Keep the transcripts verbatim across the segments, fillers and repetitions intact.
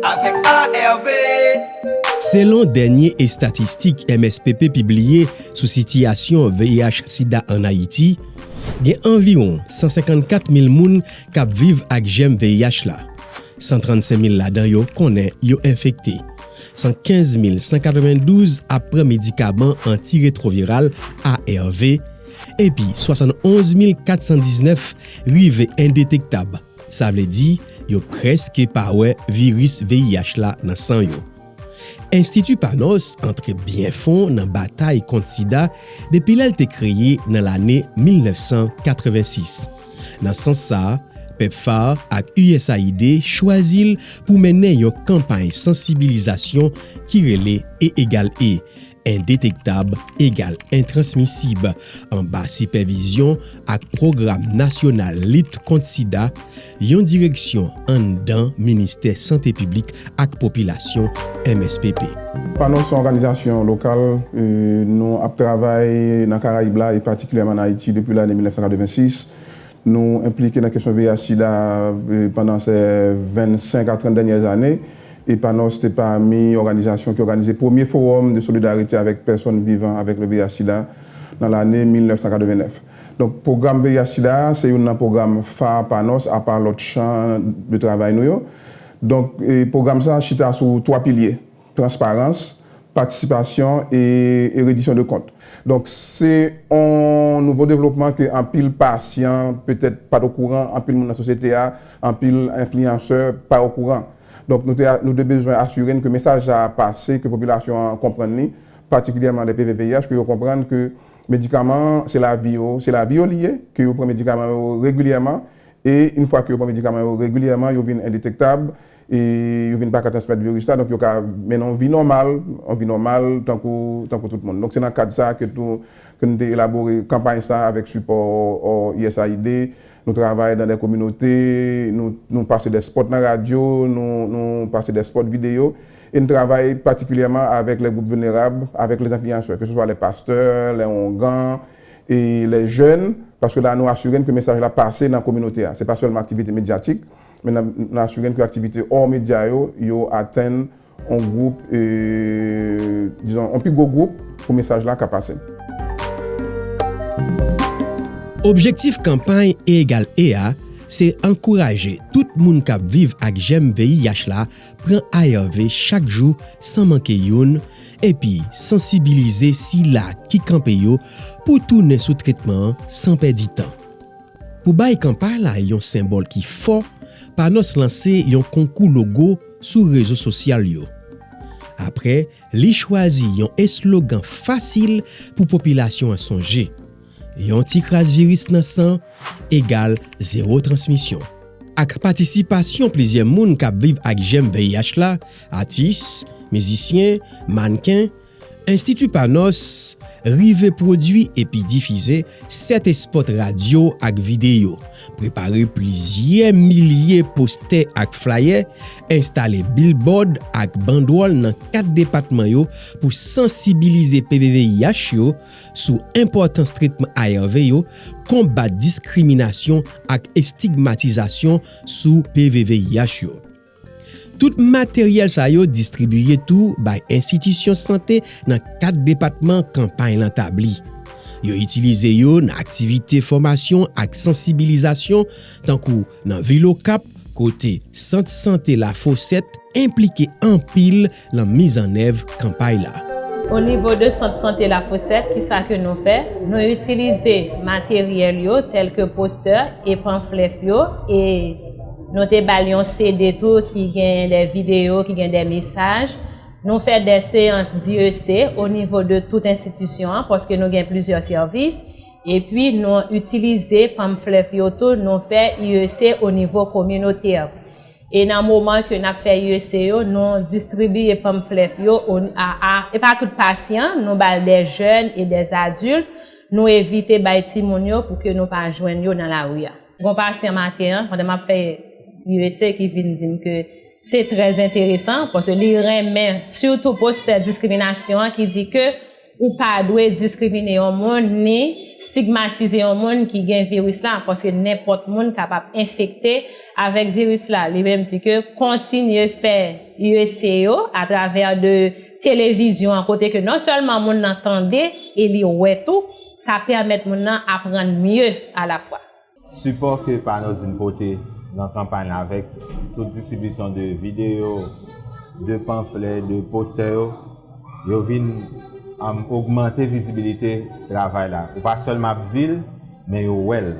Avèk A R V. Selon dènye estatistik M S P P pibliye sou sitiyasyon V I H sida ann Ayiti, gen anviwon san senkannkat mil moun k ap viv ak jèm V I H la. San trannsenk mil ladan yo konnen yo enfekte. San kenz mil san katrevendouz ap pran medikaman antiretwoviral, A R V, epi swasannonz mil katsandiznèf rive endetektab. Sa vle di, yo prèske pa wè viris V I H la nan san yo. Enstiti Panos antre byen fon nan batay kont sida depi lè l te kreye nan lane mil nèf san katrevensis. Nan sans sa a, PEPFAR ak U S A I D chwazi l pou mennen yon kanpay sansibilizasyon ki rele E egal E, endetektab egal entransmisib, anba sipèvizyon ak Pwogram Nasyonal Lit Kont Sida, yon direksyon anndan Ministè Sante Piblik ak Popilasyon, M S P P. Panos se yon òganizasyon lokal, e, nou ap travay nan Karayib la e patikilyèman ann Ayiti depi lane mil nèf san katrevensis. Nou enplike nan kesyon V I H sida, e, pandan se vennsenk a trant dènyè ane. E Panos te pami òganizasyon ki òganize premye fowòm de solidarite avèk pèsòn vivan avèk le V I H sida nan lane mil nèf san katrevenèf. Donk, pwogram V I H sida a se youn nan pwogram fa Panos, apa lòt chan de travay nou yo. Donk, e, pwogram sa a chita sou twa pilye: transparans, patisipasyon e, e redisyon de kont. Donk, se yon nouvo devlopman ke anpil pasyan petèt pa t okouran, anpil moun nan sosyete a, anpil enfliyansè pa okouran. Donk, nou te, nou te bezwen asire n ke mesaj sa a pase, ke popilasyon an konprann li, patikilyèman lè P V V I H, ke yo konprann ke medikaman an, se lavi yo, se lavi yo li ye, ke yo pran medikaman yo regilyèman, e yon fwa ke yo pran medikaman yo regilyèman, yo vin endetektab, e yo vin pa ka transmèt viris la, donk yo ka mennen yon vi nòmal, yon vi nòmal tankou, tankou tout moun. Donk se nan kad sa a ke tou, ke nou te elabore kanpay sa a avèk sipò, ò, U S A I D. Nou travay dan de kominote, nou, nou pase de spòt nan radyo, nou, nou pase de spòt videyo, e nou travay patikilyèman avèk lè gwoup vilnerab, avèk lè enfliyansè, ke se swa lè pastè, lè ongan, e lè jèn, paske la nou asire n ke mesaj la pase nan kominote a. Se pa sèlman aktivite medyatik, men n ap, n asire n ke aktivite hors medya yo, yo atenn yon gwoup, e, dizon, yon pi gwo gwoup pou mesaj la ka pase. Objektif kanpay E egal E a se ankouraje tout moun k ap viv ak jèm V I H la pran A R V chak jou san manke youn, epi sansibilize sila ki kanpe yo pou tounen sou tretman an san pèdi tan. Pou bay kanpay la yon senbòl ki fò, Panos lanse yon konkou logo sou rezo sosyal yo. Apre, li chwazi yon eslogan fasil pou popilasyon an sonje: yon ti kras viris nan san egal zewo transmisyon. Ak patisipasyon plizyè moun k ap viv ak jèm V I H la, atis, mizisyen, mannken, Enstiti Panos rive pwodui epi difize sèt espòt radyo ak videyo, prepare plizyè milye postè ak flayè, enstale bilbòd ak bandwòl nan kat depatman yo pou sansibilize P V V I H yo sou enpòtans tretman A R V yo, konbat diskriminasyon ak estigmatizasyon sou P V V I H yo. Tout materyèl sa yo distribiye tou bay enstitisyon sante nan kat depatman kanpay lan tabli. Yo itilize yo nan aktivite fòmasyon ak sansibilizasyon, tankou nan vil Okap, kote Sant Sante Lafosèt enplike anpil lan mizannèv kanpay la. O nivo de Sant Sante Lafosèt, kisa ke nou fè? Nou itilize materyèl yo, tèlke postè e panflèf yo, e nou te ba l yon C D tou ki gen de videyo, ki gen de mesaj. Nou fè de seyans d'I E C o nivo de tout enstitisyon an, paske nou gen plizyè sèvis. Epi nou itilize panflèf yo tou, nou fè I E C o nivo kominotè. E nan moman ke n ap fè I E C yo, nou distribiye panflèf yo o, a, a, e pa tout pasyan, nou ba l de jèn e de adilt, nou evite bay timoun yo pou ke nou pa jwenn yo nan lari a. Gon pasyan maten an, pandan m ap fè I E C ki vin di m ke se trè enteresan, paske li renmen sitou postè diskriminasyon an ki di ke Ou pa dwe diskrimine yon moun ni stigmatize yon moun ki gen viris la, paske nenpòt moun kapab enfekte avèk viris la. Li menm di ke kontinye fè I E C yo atravè de televizyon an, kote ke non sèlman moun nan tande e li wè tou, sa pèmèt moun nan aprann mye alafwa. Sipò ke Panos vin pote nan kanpay la avèk tout distribisyon de videyo, de panflè, de postè yo, yo vin um, ogmante vizibilite travay la. Ou pa sèlman ap di l, men yo wè l.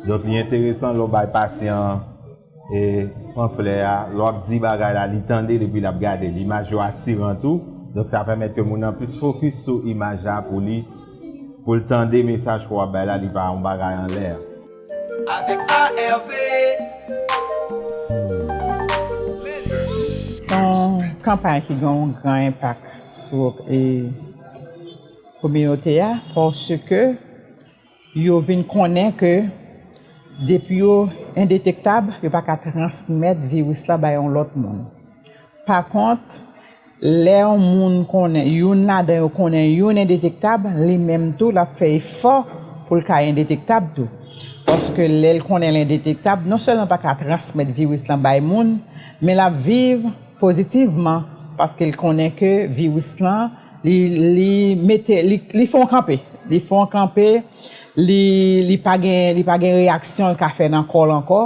Donk li enteresan lè w bay pasyan an e panflè a, lè w ap di bagay la, li tande l epi l ap gade l. Imaj yo atiran tou, donk sa pèmèt ke moun nan plis fokis sou imaj la pou li, pou l tande mesaj ke w ap bay la, li pa yon bagay anlè. Avèk A R V. Se yon kanpay ki gen yon gran enpak sou e, kominote a, paske yo vin konnen ke depi yo endetektab, yo pa ka transmèt viris la bay yon lòt moun. Pa kont, lè yon moun konnen, youn ladan yo konnen youn endetektab, li menm tou l ap fè efò pou l ka endetektab tou. Paske lè l konnen l endetektab, non sèlman pa ka transmèt viris lan bay moun, men l ap viv pozitivman paske l konnen ke viris lan li, li mete, li, li fè yon kanpe. Li fè yon kanpe, li, li pa gen, li pa gen reyaksyon l ka fè nan kò l ankò.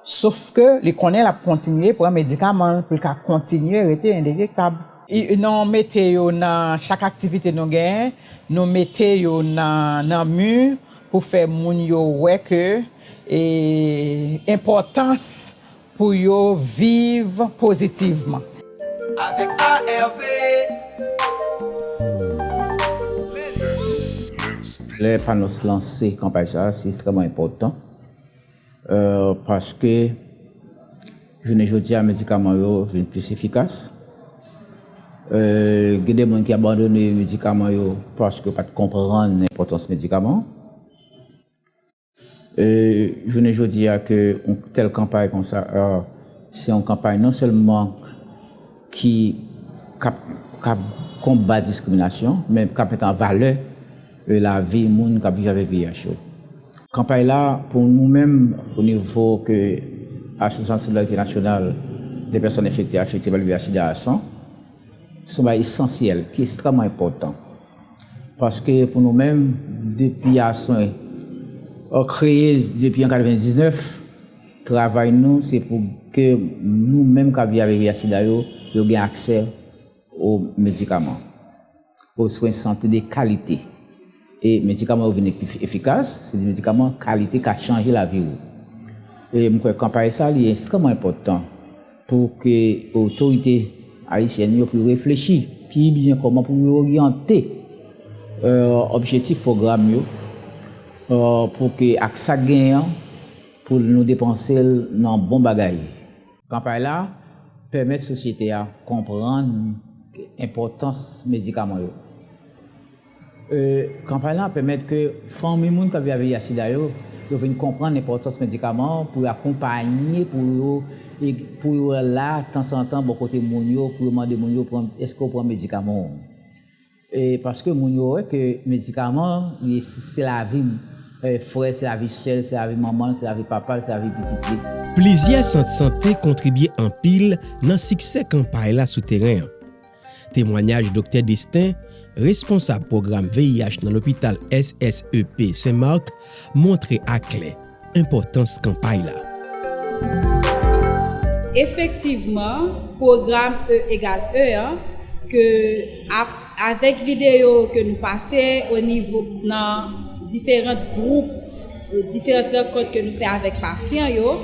Sof ke li konnen l ap kontinye pran medikaman l pou l ka kontinye rete endetektab. I- Nou mete yo nan chak aktivite nou genyen, nou mete yo nan, nan mi pou fè moun yo wè ke e, enpòtans pou yo viv pozitivman. Avèk A R V. Lè Panos lanse kanpay sa a, se ekstrèmman enpòtan, paske jounen jodi a medikaman yo vin plis efikas. Gen de moun ki abandone medikaman yo paske yo pa t konprann enpòtans medikaman. Jounen jodi a ke yon tèl kanpay konsa se yon kanpay non sèlman ki k ap konbat diskriminasyon, men k ap met an valè lavi moun k ap viv avèk V I H yo. Kanpay la, pou nou menm, o nivo ke Asosyasyon Solidarite Nasyonal de Pèsòn Enfekte Afekte pa le V I H sida, ASON, se yon bagay esansyèl, ki ekstrèmman enpòtan. Paske pou nou menm, depi ASON kreye depi an katrevendiznèf, travay nou se pou ke nou menm k ap viv avèk V I H sida yo, yo gen aksè o medikaman, o swen sante de kalite. E medikaman yo vin pi efikas, se de medikaman kalite ka chanje lavi ou. E m kwè kanpay sa li ekstrèmman enpòtan pou ke otorite ayisyèn yo pou yo reflechi pi byen kòman pou yo oryante objektif pwogram yo pou ke ak sa k genyen an pou nou depanse l nan bon bagay. Kanpay la pèmèt sosyete a konprann enpòtans medikaman yo. Kanpay la pèmèt ke fanmi moun k ap viv ak V I H sida yo, yo vin konprann enpòtans medikaman pou yo akonpaye, pou yo pou yo la tansantan bò kote moun yo, pou yo mande moun yo pran èske w pran medikaman w. E paske moun yo wè ke medikaman li se lavi frè, se lavi sè, se lavi manman l, se lavi papa l, se lavi pitit li. Plizyè sant sante kontribye anpil nan siksè kanpay la sou teren an. Temwanyaj Doktè Destin, responsab pwogram V I H nan lopital S S E P Sen Mak, montre aklè enpòtans kanpay la. Efektivman, pwogram E egal E an, ke ap, avèk videyo ke nou pase o nivo nan diferan gwoup, diferan rankont ke nou fè avèk pasyan yo,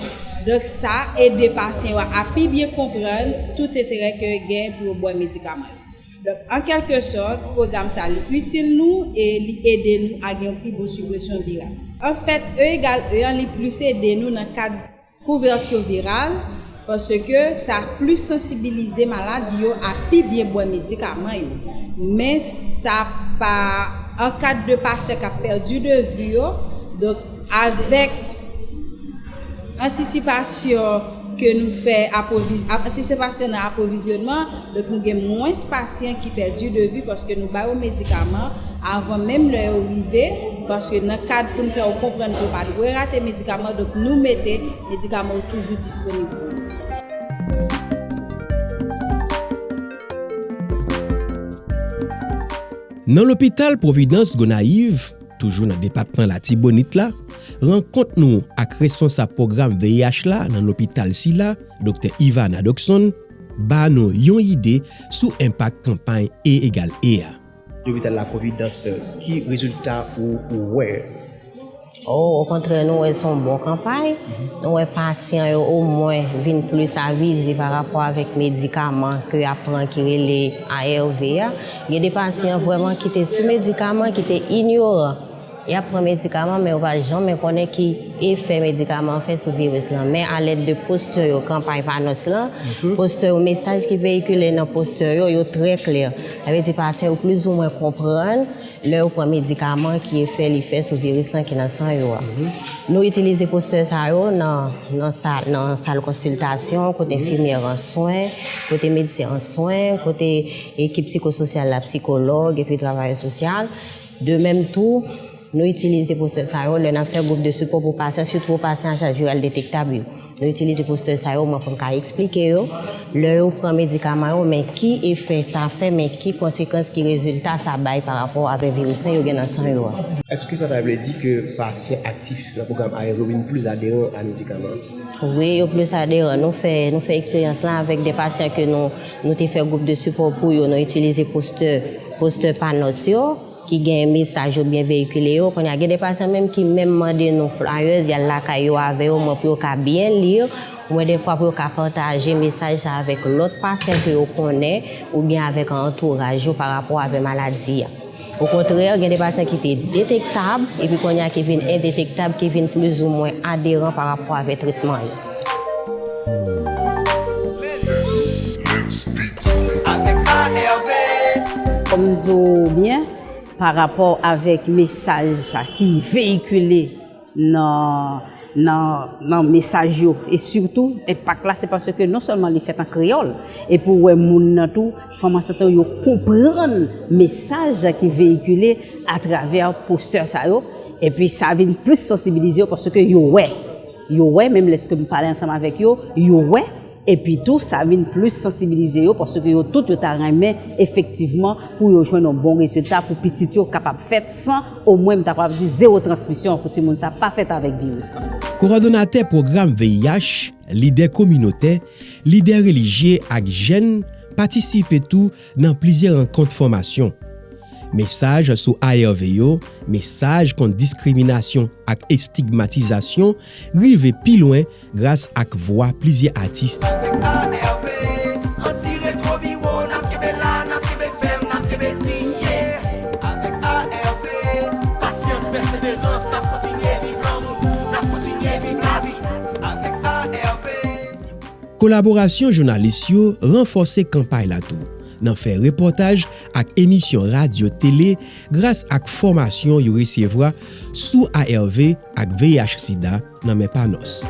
donk sa ede pasyan yo a pi byen konprann tout enterè ke yo gen pou yo bwè medikaman yo. Donk, an kèlke sòt, pwogram sa li itil nou e li ede nou a gen yon pi bon sipresyon viral. Anfèt, E egal E an li plis ede nou nan kad kouvèti viral, paske sa plis sansibilize malad yo a pi byen bwè medikaman yo. Men sa pa an kad de pasyan k ap pèdi de vi yo, donk avèk antisipasyon Ke nou fè apwovi-, ap-, antisipasyon nan apwovizyonman, donk nou gen mwens pasyan ki pèdi de vi paske nou ba yo medikaman avan menm lè yo rive, paske nan kad pou n fè yo konprann ke yo pa dwe rate medikaman, donk nou mete medikaman yo toujou disponib pou yo. Nan lopital Pwovidans Gonayiv, toujou nan depatman Latibonit la, rankont nou ak responsab pwogram V I H la nan lopital sila, Doktè Ivana Dockson, ba nou yon ide sou enpak kanpay E egal E a. Lopital la Pwovidans, ki rezilta ou, ou wè? Oh, okontrè, nou wè se yon bon kanpay. Nou wè pasyan yo omwen vin plis avize pa rapò avèk medikaman ke y ap pran ki rele A R V a. Gen de pasyan vrèman ki te sou medikaman, ki te inyoran. Y ap pran medikaman, men yo pa janmen konnen ki efè medikaman an fè sou viris lan. Men alèd de postè yo, kanpay Panos lan, postè yo, mesaj ki veyikile nan postè yo, yo trè klè. Sa vle di pasyan yo plizoumwen konprann lè yo pran medikaman ki efè li fè sou viris lan ki nan san yo a. Nou itilize postè sa yo nan, nan sal, nan sal konsiltasyon, kote enfimyè an swen, kote medsen an swen, kote ekip sikososyal la, sikològ epi travayè sosyal. De menm tou, nou itilize postè sa yo lè n ap fè gwoup de sipò pou pasyan, sitou pou pasyan a chaj viral detektab yo. Nou itilize postè sa yo, mwen, pou m ka eksplike yo, lè yo pran medikaman yo, men ki efè sa fè, men ki konsekans, ki rezilta sa bay pa rapò avèk viris lan yo gen nan san yo a. Èske sa ta vle di ke pasyan aktif nan pwogram A R V yo vin plis aderan a medikaman? Wi, yo plis aderan. Nou fè, nou fè eksperyans lan avèk de pasyan ke nou, nou te fè gwoup de sipò pou yo, nou itilize postè, postè Panos yo, ki gen mesaj yo byen veyikile yo. Kounye a, gen de pasyan menm ki menm mande nou flyers, y al lakay yo avè yo, mwen, pou yo ka byen li. Mwen, defwa, pou yo ka pataje mesaj sa avèk lòt pasyan ke yo konnen oubyen avèk antouraj yo pa rapò avè maladi a. Okontrè, gen de pasyan ki te detektab, epi kounye a ki vin endetektab, ki vin plizoumwen aderan pa rapò avè tretman yo. Kòm m di w byen, pa rapò avèk mesaj sa ki veyikile nan, nan, nan mesaj yo, e sitou, enpak la, se paske non sèlman li fèt an kreyòl, epi w wè moun nan tou, fanm ansent yo, yo konprann mesaj ki veyikile atravè postè sa yo, epi sa vin plis sansibilize yo paske yo wè. Yo wè, menm lèske m pale ansanm avèk yo, yo wè, epi tou, sa vin plis sansibilize yo, paske yo tout, yo ta renmen, efektivman, pou yo jwenn yon bon rezilta, pou pitit yo kapab fèt san, omwen, m ta kapab di, zewo transmisyon pou timoun sa pa fèt avèk viris lan. Kowòdonatè pwogram V I H, lidè kominotè, lidè relijye ak jèn patisipe tou nan plizyè rankont fòmasyon. Mesaj sou A R V yo, mesaj kont diskriminasyon ak estigmatizasyon rive pi lwen gras ak vwa plizyè atis. Avèk A R V, anti-retwoviro, n ap kenbe la, n ap kenbe fèm, n ap kenbe di, yeah. Avèk A R V, pasyans, pèseverans, n ap kontinye viv lanmou, n ap kontinye viv lavi. Avèk A R V. Kolaborasyon jounalis yo ranfòse kanpay la tou, nan fè repòtaj ak emisyon radyo tele gras ak fòmasyon yo resevwa sou A R V ak V I H sida nan men Panos.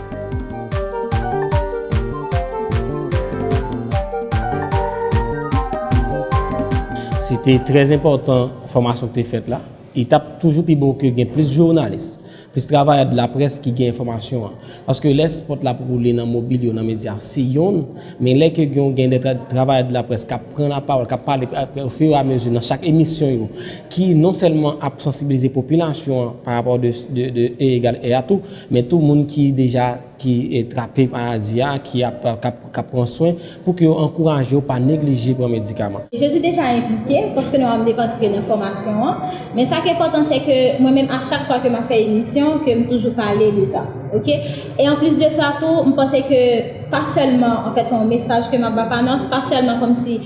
Se te trè enpòtan fòmasyon ki te fèt la. Li t ap toujou pi bon ke gen plis jounalis, plis travayè de laprès ki gen enfòmasyon an. Paske lè spòt la ap woule nan mobil yo, nan medya, se yonn, men lè ke gen, gen de tra-, travayè de laprès k ap pran lapawòl, k ap pale, ap, ofiramizi nan chak emisyon yo, ki non sèlman ap sansibilize popilasyon an pa rapò de, de, de E egal E a tou, men tou moun ki deja ki, e, trape maladi a, ki ap, k ap, k ap pran swen, pou ke yo ankouraje yo pa neglije pran medikaman. Je suis déjà impliquée, paske nou wè m te patisipe nan fòmasyon an. Men sa ki enpòtan, se ke mwen menm, a chak fwa ke m ap fè emisyon, ke m toujou pale de sa. Oke? E anplis de sa tou, m panse ke pa sèlman, anfèt, se yon mesaj ke m ap ba Panos, pa sèlman kòmsi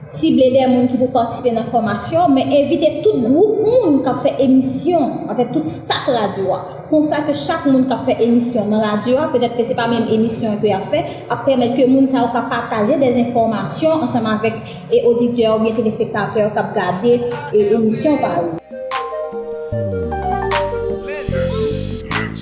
sible de moun ki pou patisipe nan fòmasyon, men envite tout gwoup moun k ap fè emisyon, anfèt, tout staf radyo a. Konsa ke chak moun k ap fè emisyon nan radyo a, petèt ke se pa menm emisyon ke y ap fè, ap pèmèt ke moun sa yo ka pataje de enfòmasyon ansanm avèk, e, oditè oubyen telespektatè k ap gade, e, emisyon pa yo.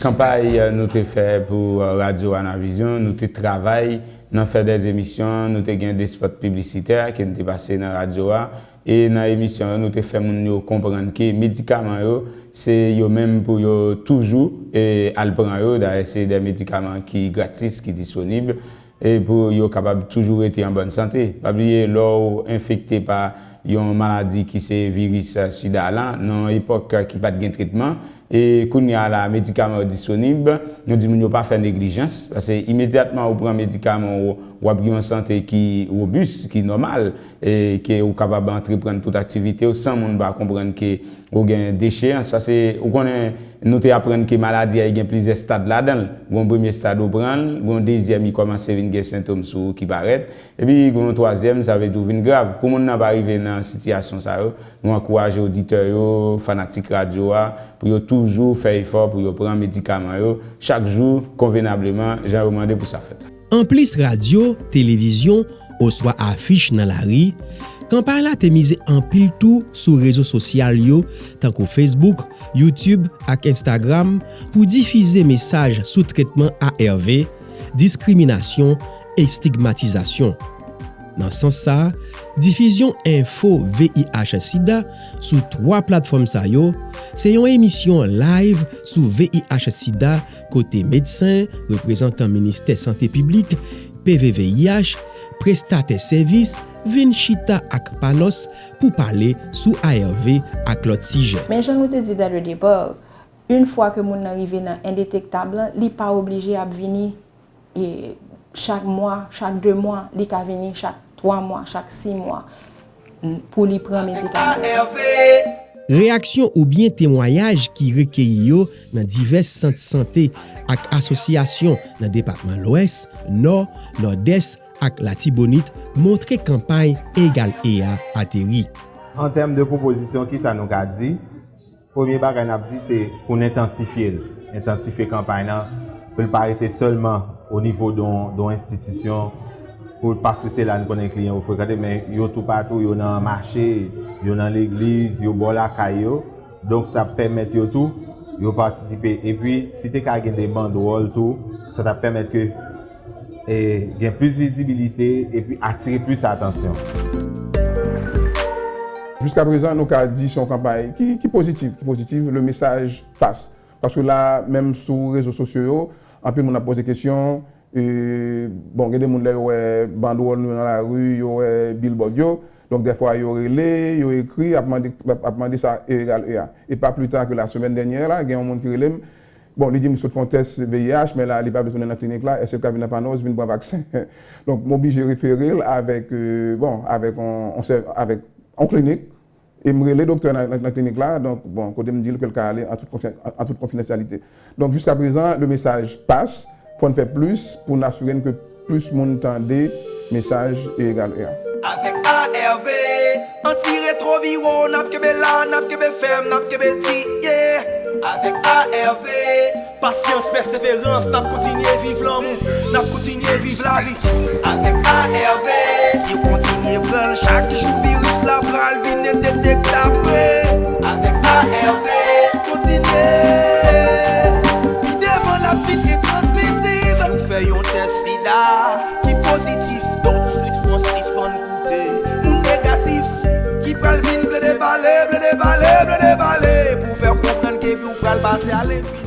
Kanpay, euh, nou te fè pou, euh, radyo Anavizyon, nou te travay nan fè dè emisyon, nou te gen de spot piblisitè ke nou te pase nan radyo a. E nan emisyon yo, nou te fè moun yo konprann ke medikaman yo, se yo menm pou yo toujou, e, al pran yo. Dayè, se de medikaman ki gratis, ki disponib, e pou yo kapab toujou rete an bòn sante. Pa bliye, lè w enfekte pa yon maladi ki se viris, eh, sida la, nan yon epòk, eh, ki pa t gen tretman, e kounye a la, medikaman yo disponib, nou di moun yo pa fè neglijans, paske imedyatman ou pran medikaman, ou, w ap gen yon sante ki wobis, ki nòmal, e ke ou kapab antreprann tout aktivite w san moun pa konprann ke ou gen decheyans, paske ou konnen nou te aprann ke maladi a gen plizyè stad ladan l. Gon premye stad ou pran l, gon dezyèm li kòmanse vin gen sentòm sou ou ki parèt, epi gon yon twazyèm, sa vle di ou vin grav. Pou moun nan pa rive nan sitiyasyon sa yo, nou ankouraje oditè yo, fanatik radyo a, pou yo toujou fè efò pou yo pran medikaman yo chak jou konvenableman, jan yo mande pou sa fèt la. Anplis radyo, televizyon, oswa afich nan lari, kanpay la te mize anpil tou sou rezo sosyal yo, tankou Facebook, YouTube ak Instagram, pou difize mesaj sou tretman A R V, diskriminasyon, estigmatizasyon. Nan sans sa a, difizyon enfo V I H sida sou twa platfòm sa yo, se yon emisyon live sou V I H sida kote medsen, reprezantan Ministè Sante Piblik, P V V I H, prestatè sèvis vin chita ak Panos pou pale sou A R V ak lòt sijè. Men jan nou te di dès le départ, yon fwa ke moun nan rive nan endetektab lan, li pa oblije ap vini, e, chak mwa, chak de mwa, li ka vini chak twa mwa, chak sis mwa, n-, pou li pran medikaman. Reyaksyon oubyen temwayaj ki rekeyi yo nan divès sant sante ak asosyasyon nan depatman Lwès, Nò, Nòdès ak Latibonit montre kanpay Egal E a ateri. An tèm de pwopozisyon, kisa nou ka di? Premye bagay n ap di, se pou n entansifye l, entansifye kanpay lan, pou l pa rete sèlman o nivo de yon, de yon enstitisyon, pou l pa sou se la n konnen kliyan yo frekante, men yo toupatou, yo nan mache, yo nan legliz, yo bò lakay yo. Donk, sa ap pèmèt yo tou, yo patisipe. Epi, si te ka gen de bandwòl tou, sa t ap pèmèt ke e gen plis vizibilite epi atire plis atansyon. Jiskaprezan, nou ka di se yon kanpay ki, ki pozitif, ki pozitif, le message passe. Paske la, menm sou rezo sosyo yo, anpil moun ap poze kesyon, e, bon, gen de moun lè yo wè bandwòl nou yo nan lari, yo wè billboard yo, donk dèfwa yo rele, yo ekri, ap mande, ap, ap mande sa E egal E a. E pa pli ta ke la semèn dènyè la, gen yon moun ki rele m, bon, li di m li sot fè yon tès V I H, men la, li pa bezwen nan klinik la, èske l ka vin nan Panos, vin pran vaksen? Donk, m oblije refere l avèk, euh, bon, avèk on, on sè-, avèk on klinik, e m rele doktè nan, nan, nan klinik la, donk, bon, kote m di l ke l ka ale an tout konfyan-, an, an tout konfidansyalite. Donk, jiskaprezan, le message passe, fò n fè plis pou n asire n ke plis moun tande mesaj E egal E a. Avèk A R V, anti-retwoviro, n ap kenbe la, n ap kenbe fèm, n ap kenbe di, yeah. Avèk A R V, pasyans, pèseverans, n ap kontinye viv lanmou, n ap kontinye viv lavi. Avèk A R V, si w kontinye pran l chak jou, viris la pral vin endetektab vre. Avèk A R V, kontinye. Pi devan l ap vin entransmizib. Si w fè yon tès sida ki pozitif, toutswit fò w sispann koute moun negatif ki pral vin plede pale, plede pale, plede pale pou fè w konprann ke vi w pral pase a lenfini.